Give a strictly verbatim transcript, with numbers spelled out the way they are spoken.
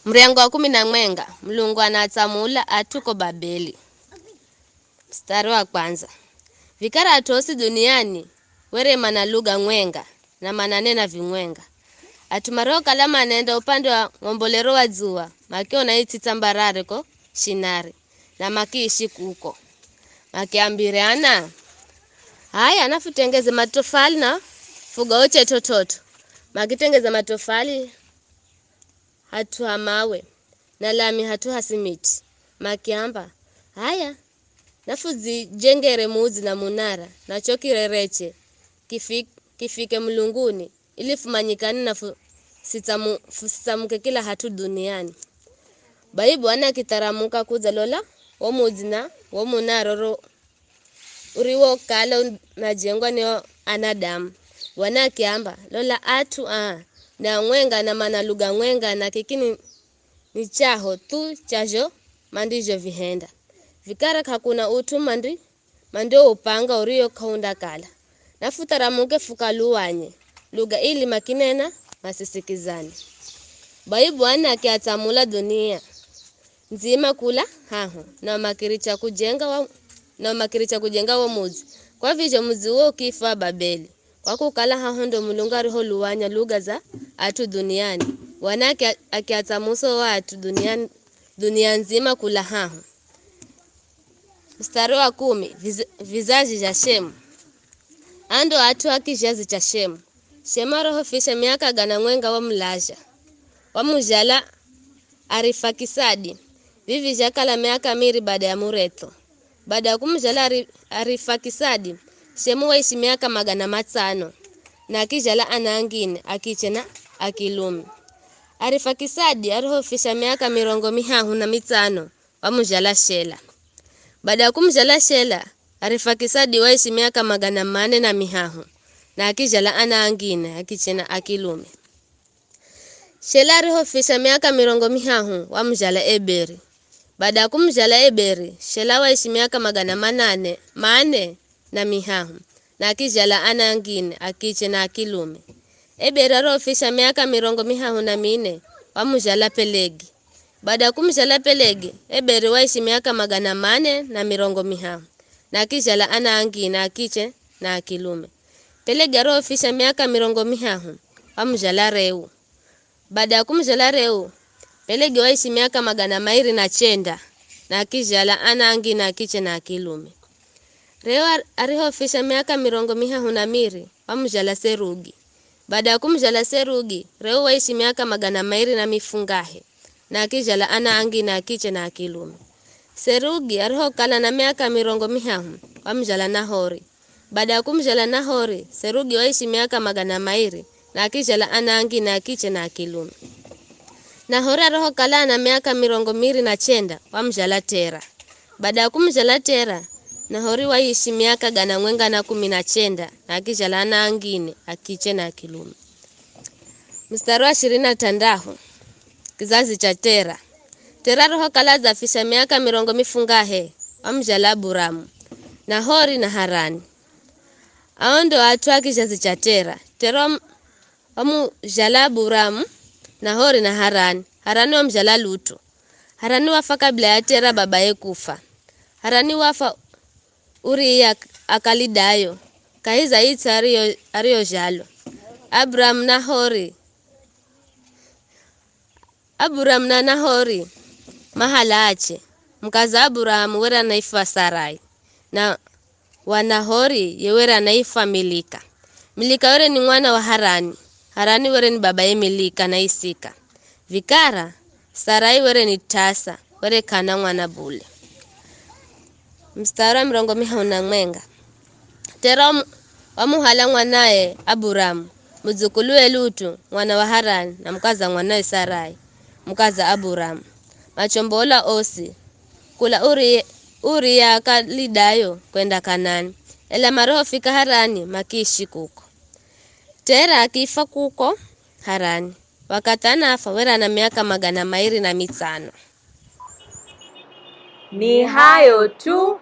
Muryango wa kumi na mwenga, Mulungu anatsamula at'u ko Babeli. Mstari wa kwanza. Vikara at'u osi duniani were mana luga mwenga na mananena vimwenga. At'u mariokala manenda upande wa ng'ombolero wa dzuwa, makiona itsitsa mbarare ko Shinari, na makiishi kuko. Makiambirana, "H'aya, nafutengeze matofali na fugaoche t'ot'ot'o." Makitengeza matofali hat'u ha mawe, na lami hat'u ha simiti. Makiamba, "H'aya, nafudzijengere mudzi na munara, nacho kirereche kifi-, kifike mulunguni, ili fumanyikane na fu-, sitsamu-, fusitsamuke kila hat'u duniani." Bai Bwana akitharamuka kudza, lola wo mudzi na wo munara ro-, uriwokala unajengwa ni o anadamu. Bwana akiamba, "Lola at'u aa ni amwenga na mana luga mwenga, na kiki ni, ni chaho thu cha zho mandizhovihenda. Vikara k'akuna ut'u mandi-, mandioupanga urio k'aundakala. Nafutharamuke fukaluwanye luga ili makinena masisikizane." Bai Bwana akiatsamula dunia ndzima kula hahu, na makiricha kujenga wa, na makiricha kujenga wo mudzi. Kwa vizho mudzi uwo ukiifwa Babeli, kwa kukala haho ndo Mulungu ariholuwanya luga za at'u duniani. Bwana akia-, akiatsamusa o at'u dunia, dunia ndzima kula hahu. Mstari wa kumi, viz-, vizazi zha Shemu. Ando at'u a kizhazi cha Shemu. Shemu arihofisha miaka gana mwenga wamulazha, wamuzhala Arifakisadi. Vivi zhakala miaka miri bada ya muretho. Bada ya kumuzhala Ari-, Arifakisadi, Shemu waishi miaka magana matsano, na akizhala ana angine, akiche na akilume. Arifakisadi arihofisha miaka mirongo mihahu na mitsano, wamuzhala Shela. Bada ya kumuzhala Shela, Arifakisadi waishi miaka magana mane na mihahu, na akizhala ana angine, akiche na akilume. Shela arihofisha miaka mirongo mihahu, wamuzhala Eberi. Bada ya kumuzhala Eberi, Shela waishi miaka magana manane, mane na mihahu, na akizhala ana angine, akiche na akilume. Eberi arihofisha miaka mirongo mihahu na mine, wamuzhala Pelegi. Bada ya kumuzhala Pelegi, Eberi waishi miaka magana mane na mirongo mihahu, na akizhala ana angine, akiche na akilume. Pelegi arihofisha miaka mirongo mihahu, wamuzhala Reu. Bada ya kumuzhala Reu, Pelegi waishi miaka magana mairi na chenda, na akizhala ana angine, akiche na akilume. Reu ar-, arihofisha miaka mirongo mihahu na miri, wamuzhala Serugi. Bada ya kumuzhala Serugi, Reu waishi miaka magana mairi na mifungahe, na akizhala ana angine, akiche na akilume. Serugi arihokala na miaka mirongo mihahu, wamuzhala Nahori. Bada ya kumuzhala Nahori, Serugi waishi miaka magana mairi, na akizhala ana angine, akiche na akilume. Nahori arihokala ana miaka mirongo miri na chenda, wamuzhala Tera. Bada ya kumuzhala Tera, Nahori waishi miaka gana mwenga na kumi na chenda, na akizhala ana angine, akiche na akilume. Mstari wa ishirini na tandahu, kizazi cha Tera. Tera arihokala adzafisha miaka mirongo mifungahe, wamuzhala Aburamu, Nahori na Harani. Ao ndo at'u a kizhazi cha Tera. Tera wam-, wamuzhala Aburamu, Nahori na Harani. Harani wamuzhala Lutu. Harani wafa kabila ya Tera babaye kufa. Harani wafa Uria Akalidayo, kahi za its'i ariyo-, ariyozhalwa. Aburamu Nahori. Aburamu na Nahori mahala ache. Mukaza Aburamu were anaifwa Sarai, na wa Nahori ye were anaifwa Milika. Milika were ni mwana wa Harani. Harani were ni babaye Milika na Isika. Vikara, Sarai were ni t'asa, were k'ana mwana bule. Mstari wa mirongo mihahu na mwenga. Tera wamu-, wamuhala mwanaye Aburamu, mudzukuluwe Lutu, mwana wa Harani, na mukaza mwanaye Sarai, mukaza Aburamu. Machombola osi, kula Uri-, Uria Kalidayo kwenda Kanani. Ela marihofika Harani, makiishi kuko. Tera akifa kuko Harani. Wakathi anafa were ana miaka magana mairi na mitsano. Ni hayo tu,